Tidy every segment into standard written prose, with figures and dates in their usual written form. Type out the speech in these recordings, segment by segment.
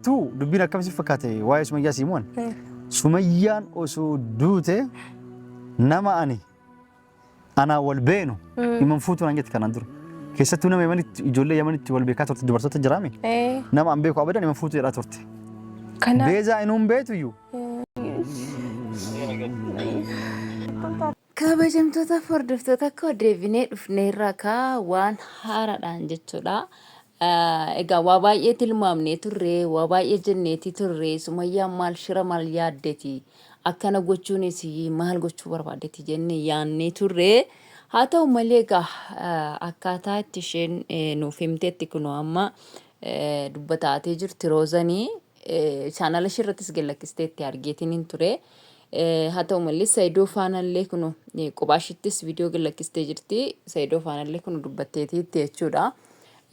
Tu dubbiin akkam si fakkaate waa'ee Sumayyaa sii himuun? Sumayyaan osoo duute nama ani anaa wal beenu himan fuutu naan jette kanaan dura. Keessattuu nama Yamanitti ijoollee Yamanitti wal beekaa turte dubartoota jiraame. Nama an beeku abadan himan fuutu jedhaa turte. Kanaaf Beezaa inuun beetuyyuu. Kabajamtoota fi hordoftoota koo deebinee dhufneerra kaa waan haaraadhaan jechuudha. Egaa waa baay'ee tilmaamnee turre, waa baay'ee jenneetii turre, Sumayyaan maal shira maal yaaddeti, akkana gochuunis maal gochuu barbaaddeti jennee yaannee turre. Haa ta'u malee egaa akkaataa itti isheen nuuf himtetti kunoo amma dubbataatee jirti Roozanii. Chaanala ishee irrattis gad lakkisteetti argeetiin hin ture. Haa ta'u malee Saayidoo faanallee kunu kophaa isheettis viidiyoo gad lakkistee jirti. Saayidoo faanallee kunu dubbatteetiitti jechuudha.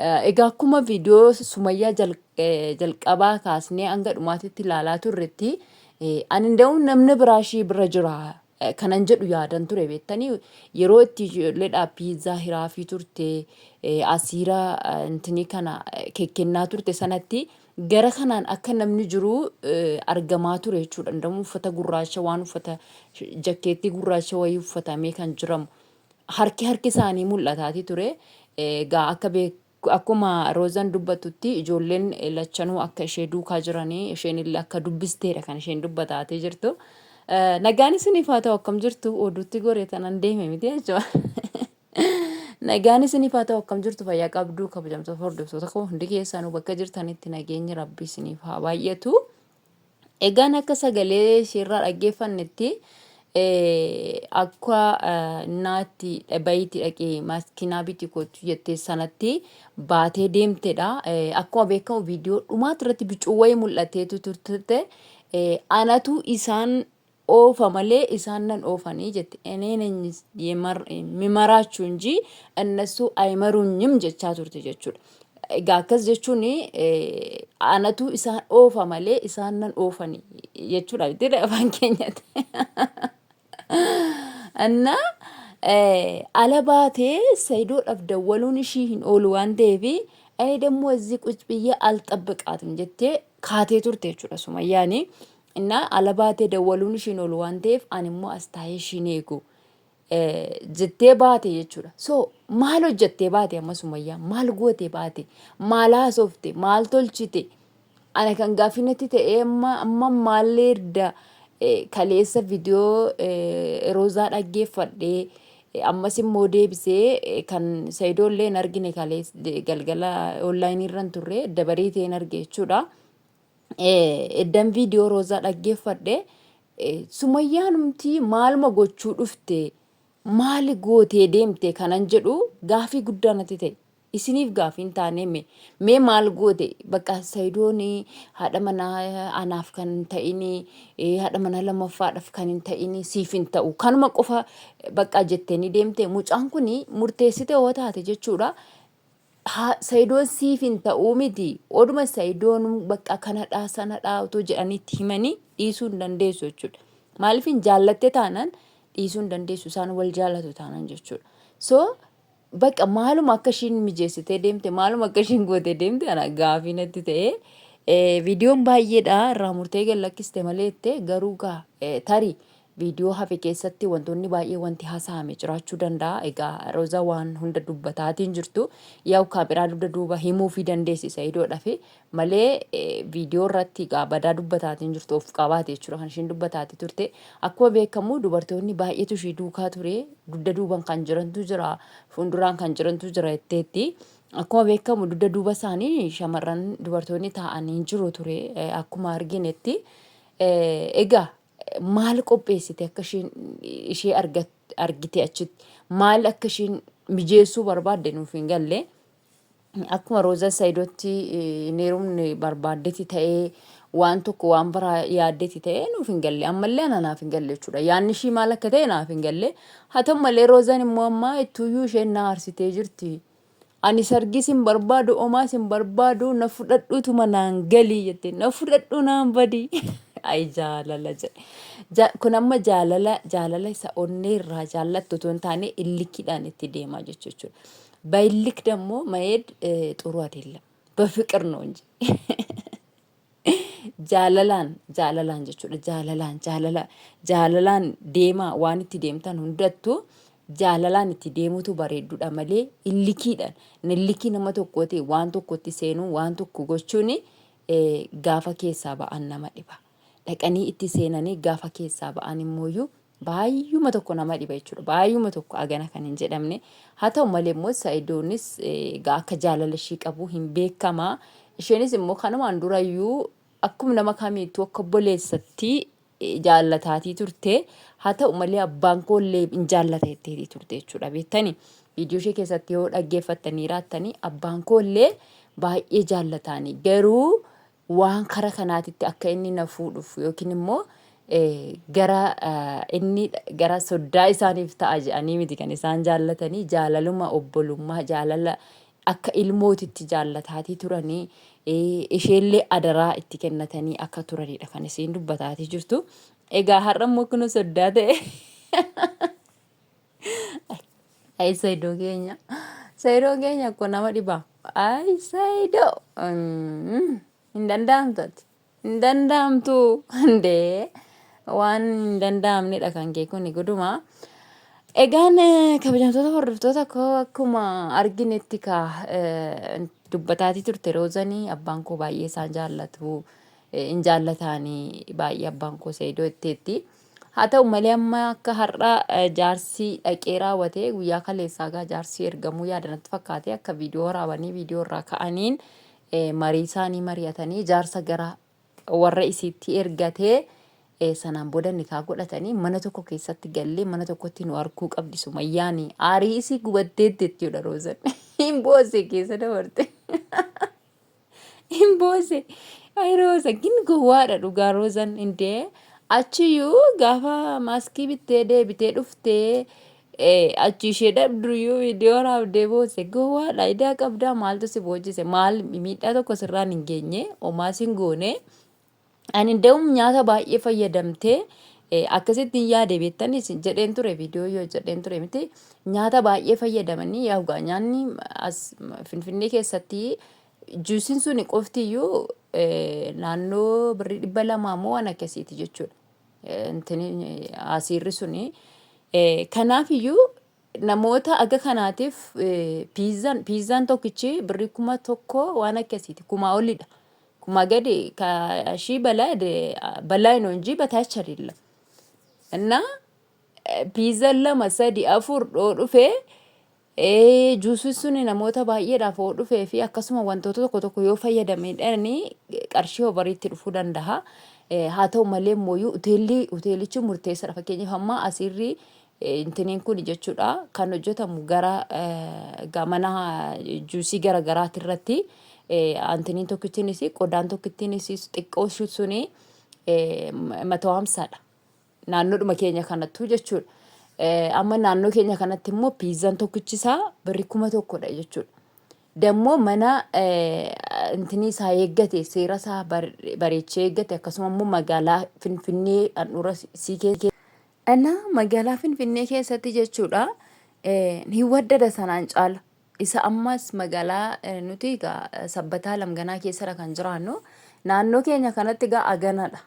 Egaa akkuma viidiyoo Sumayyaa jalqabaa kaasnee hanga dhumaatitti ilaalaa turretti ani nda'u namni biraa ishii bira jira kanan jedhu yaadan ture beektanii yeroo itti ijoolleedhaa piizzaa hiraafii turte asiira intinii kana kekkennaa turte sanatti gara kanaan akka namni jiru argamaa ture jechuudha. Ndamuu uffata gurraacha waan uffata jakkeettii gurraacha wayii uffatamee kan jiramu harki harki isaanii mul'ataatii ture. Egaa akka beek akkuma Roozan dubbattutti ijoolleen lachanuu akka ishee duukaa jiranii isheen illee akka dubbisteedha kan isheen dubbataatee jirtu. Nagaan isiniif haa ta'u akkam jirtu oduutti goree tanan deeme miti jechuudha. Nagaan isiniif haa ta'u akkam jirtu fayyaa qabdu kabajamtoota hordoftoota koo hundi keessanuu bakka jirtanitti nageenyi rabbi isiniif haa baay'atu. Egaan akka sagalee isheerraa dhaggeeffannetti akka naatti bayiitti dhaqee maaskinaa biti kootu jettee sanatti baatee deemtedha. Akkuma beekamu viidiyoo dhumaati irratti bicuu wayii mul'ateetu turte. Anatu isaan oofa malee isaan nan oofanii jette. Enee nany mimaraachu inji innasu ayimarunyim jechaa turte jechuudha. Egaa akkas jechuun anatu isaan oofa malee isaan nan oofani jechuudha miti afaan keenyatti. Anna ala baatee Sayidoodhaaf dawwaluun ishii hin oolu waan ta'eef ani dammoo እዚህ ቁጭ ብዬ አልጠብቃትም jettee kaatee turte jechuudha Sumayyaani. Innaa ala baatee dawwaluun ishiin oolu waan ta'eef ani immoo as taa'ee ishiin eegu jettee baate jechuudha. So maal hojjettee baate amma Sumayyaa? Maal gootee baate? Maal haasofte? Maal tolchite? Ana kan gaaffii natti ta'e amma amma maallee erga kaleessa viidiyoo Roozaa dhaggeeffadhee ammas immoo deebisee kan Sayidoollee illee hin argine kaleessa galgala onlaayinii irra hin turre dabarii ta'e hin arge jechuudha. Eddan viidiyoo Roozaa dhaggeeffadhe Sumayyaanumti maaluma gochuu dhufte maali gootee deemte kanan jedhu gaafii guddaa natti ta'e. Isiniif gaafii hin taane mee mee maal goote bakka Sayidoon haadha manaa anaaf kan hin ta'ini haadha manaa lammaffaadhaaf kan hin ta'ini siif hin ta'u kanuma qofa bakka jettee ni deemte mucaan kun murteessite yoo taate jechuudha. Haa sayidoon siif hin ta'uu miti oduma sayidoon bakka kanadhaa sanadhaa otoo jedhanii itti himanii dhiisuu hin dandeessu jechuudha. Maaliif hin jaallatte taanaan dhiisuu hin dandeessu isaan wal jaallatu taanaan jechuudha. So bakka maaluma akka ishiin mijeessitee deemte maaluma akka ishiin gootee deemte ana gaafii natti ta'e. Viidiyoon baay'eedha irraa murtee gad lakkiste malee jette garuu gaa tarii Viidiyoo hafe keessatti wantoonni baay'ee wanti haasa'ame jiraachuu danda'a. Egaa Roza waan hunda dubbataatiin jirtu. Yaa'u kaameraa dugda duuba himuufii dandeessi Sa'idoodhafi malee viidiyoo irratti egaa badaa dubbataatiin jirtu of qabaate jechuudha kan ishiin dubbataatii turte. Akkuma beekamu dubartoonni baay'eetu ishii duukaa ture. Dugda duuban kan jirantu jira, fuulduraan kan jirantu jira jetteetti. Akkuma beekamu dugda duuba isaanii shamarran dubartoonni taa'anii jiru ture akkuma arginetti. Egaa maal qopheessite akka isheen ishee argite achitti maal akka isheen mijeessuu barbaadde nuuf hin galle. Akkuma Roozan Saayidootti hin heerumne barbaaddeti ta'ee waan tokko waan biraa yaaddeti ta'ee nuuf hin galle. Ammallee ana naaf hin galle jechuudha. Yaanni ishii maal akka ta'e naaf hin galle. Haa ta'u malee Roozan immoo amma ittuuyyuu isheen na aarsitee jirti. Ani sargiis hin barbaadu omaas hin barbaadu na fudhadhuutuma naan galii jette na fudhadhuu naan badii. Ay jaalala jedhe. Kun amma jaalala jaalala isa onnee irraa jaallattu otoo hin taane illikiidhaan itti deemaa jechuudha. በይልክ ደግሞ መሄድ ጥሩ አይደለም። በፍቅር ነው እንጂ። Jaalalaan jaalalaan jechuudha. Jaalalaan jaalala jaalalaan deemaa waan itti deemtan hundattuu jaalalaan itti deemutu bareeddudha malee illikiidhaan illikii nama tokkooti waan tokkotti seenuu waan tokko gochuun gaafa keessaa ba'an nama dhiba. Dhaqanii itti seenanii gaafa keessaa ba'an immooyyuu baay'uma tokko nama dhiba jechuudha. Baay'uma tokko agana kan hin jedhamne. Haa ta'u malee immoo Sa'idoonis egaa akka jaalala ishii qabu hin beekama. Isheenis immoo kanumaan durayyuu akkuma nama kamiittuu akka obboleessatti jaallataatii turte. Haa ta'u malee abbaan koo illee hin jaallata jetteetii turte jechuudha. Beektani viidiyoo ishee keessatti yoo dhaggeeffattanii raattanii abbaan koo illee baay'ee jaallataani. Garuu waan kara kanaatitti akka inni na fuudhuuf yookiin immoo gara inni gara soddaa isaaniif ta'a jedhanii miti kan isaan jaallatanii jaalaluma obbolummaa jaalala akka ilmootitti jaallataatii turanii isheellee adaraa itti kennatanii akka turanidha kan isiin dubbataatii jirtu. Egaa har'a immoo kunoo soddaa ta'e. Ay Saidoo keenya. Saidoo keenya akkoo nama dhiba. Ay Saidoo. Hin danda'amtu ati. Hin danda'amtu. Ndee waan hin danda'amnedha kan kee kuni guduma. Egaan kabajamtoota hordoftoota koo akkuma arginetti ka dubbataatii turte Roozanii abbaan koo baay'ee isaan jaallatu hin jaallataanii baay'ee abbaan koo Saidoo jetteetti. Haa ta'u malee amma akka har'a jaarsi dhaqee raawwatee guyyaa kaleessaa gaa jaarsi ergamuu yaada natti fakkaate akka viidiyoo waraabanii viidiyoo irraa ka'aniin marii isaanii mari'atanii jaarsa gara warra isiitti ergatee sanaan booda nikaa godhatanii mana tokko keessatti gallee mana tokkotti nu arguu qabdi sumayyaani aarii isii gubatteetti jechuudha roozan hin boose keessa dabarte. Hin boose. Ay Rooza gin gowwaadha dhugaa Roozan indee achiyyuu gaafa maaskii bittee deebitee dhuftee achi ishee dhabduyyuu viidiyoo raabdee boose gowwaadha idaa qabdaa maaltu si boojjise maal miidhaa tokko sirraan hin geenye homaa sin goone. Ani da'um nyaata baay'ee fayyadamtee akkasitti hin yaade beektanii isin jedheen ture viidiyoo yoo jedheen ture miti nyaata baay'ee fayyadamanii yaa dhugaa nyaanni as finfinnee keessatti juusiin suni qoftiyyuu naannoo birrii 200 moo waan akkasiiti jechuudha. Intini asiirri suni kanaaf iyyuu namoota aga kanaatiif piizzaan piizzaan tokkichi birrii 1000 waan akkasiiti kumaa olidha. Kumaa gadi ishii balaa balaa ነው እንጂ በታች አይደለም እና piizzaan lama sadi afur dhoo dhufee juusiin sun namoota baay'eedhaaf hoo dhufee fi akkasuma wantoota tokko tokko yoo fayyadamedhaan qarshii hobariitti dhufuu danda'a. Haa ta'u malee immoo hoteelli hoteelichi murteessaadha. Fakkeenyaaf amma asirri intiniin kun jechuudha kan hojjetamu gara mana juusii gara garaati irratti antiniin tokkittiinis qodaan tokkittiinis xiqqoo suni matoo hamsaadha. Naannoodhuma keenya kanattuu jechuudha. Amma naannoo keenya kanatti immoo piizzaan tokkichisaa birrii 1000dha jechuudha. Dammoo mana intinii isaa eeggate seera isaa bareechee eeggate akkasuma immoo magaalaa Finfinnee handhuura sii keessa. Ana magaalaa Finfinnee keessatti jechuudha hin waddada sanaan caala. Isa ammas magaalaa nuti egaa sabbataa lamganaa keessadha kan jiraannu. Naannoo keenya kanatti egaa aganadha.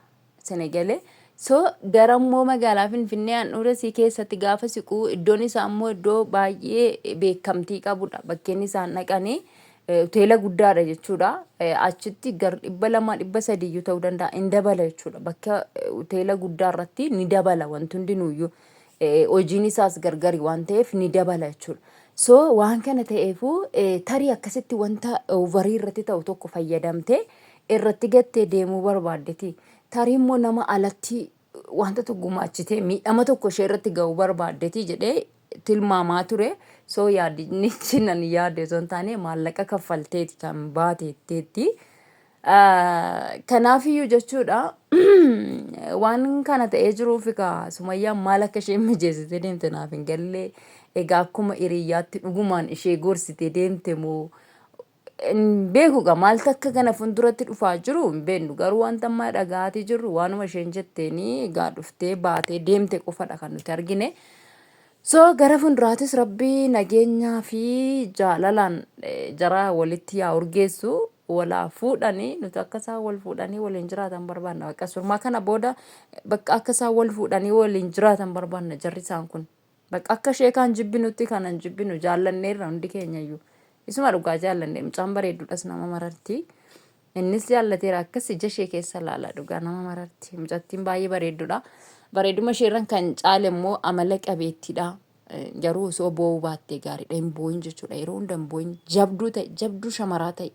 Senegalee. So gara immoo magaalaa Finfinnee handhuura isii keessatti gaafa siqu iddoon isaa immoo iddoo baay'ee beekamtii qabudha. Bakkeen isaan dhaqanii hoteela guddaadha jechuudha. Achitti gar 200 300 iyyuu ta'uu danda'a. Hin dabala jechuudha. Bakka hoteela guddaa irratti ni dabala wanti hundinuuyyuu. Hojiin isaas gargari waan ta'eef ni dabala jechuudha. So waan kana ta'eefu tarii akkasitti wanta overii irratti ta'u tokko fayyadamtee irratti gattee deemuu barbaaddeti. Tarii immoo nama alatti wanta tokko gumaachitee miidhama tokko ishee irratti ga'uu barbaaddeti jedhee tilmaamaa ture. So yaadnichi nan yaade osoo hin taane maallaqa kaffalteeti kan baateetteetti. Kanaafiyyuu jechuudha waan kana ta'ee jiruuf egaa Sumayyaan maal akka isheen mijeessitee deemte naaf hin galle. Egaa akkuma hiriyyaatti dhugumaan ishee gorsitee deemte moo hin beeku egaa maaltu akka kana fuulduratti dhufaa jiru hin beeknu garuu wanta amma dhaga'aatii jirru waanuma isheen jetteenii egaa dhuftee baatee deemte qofadha kan nuti argine. So gara fuulduraatis rabbi nageenyaa fi jaalalaan jara walitti yaa urgeessu. Walaa fuudhanii nuti akka isaan wal fuudhanii waliin jiraatan barbaanna. Bakka surmaa kana booda bakka akka isaan wal fuudhanii waliin jiraatan barbaanna jarri isaan kun. Bakka akka ishee kaan jibbinutti kanan jibbinu jaallanneerra hundi keenyayyuu. Isuma dhugaa jaallanne mucaan bareedduudhas nama mararti. Innis jaallateera akkas ija ishee keessa laala dhugaa nama mararti. Mucattiin baay'ee bareedduudha. Bareeduma isheerran kan caale immoo amala qabeettiidha. Garuu osoo boo'uu baattee gaariidha. Hin boo'in jechuudha. Yeroo hunda hin boo'in. Jabduu ta'e, jabduu shamaraa ta'e.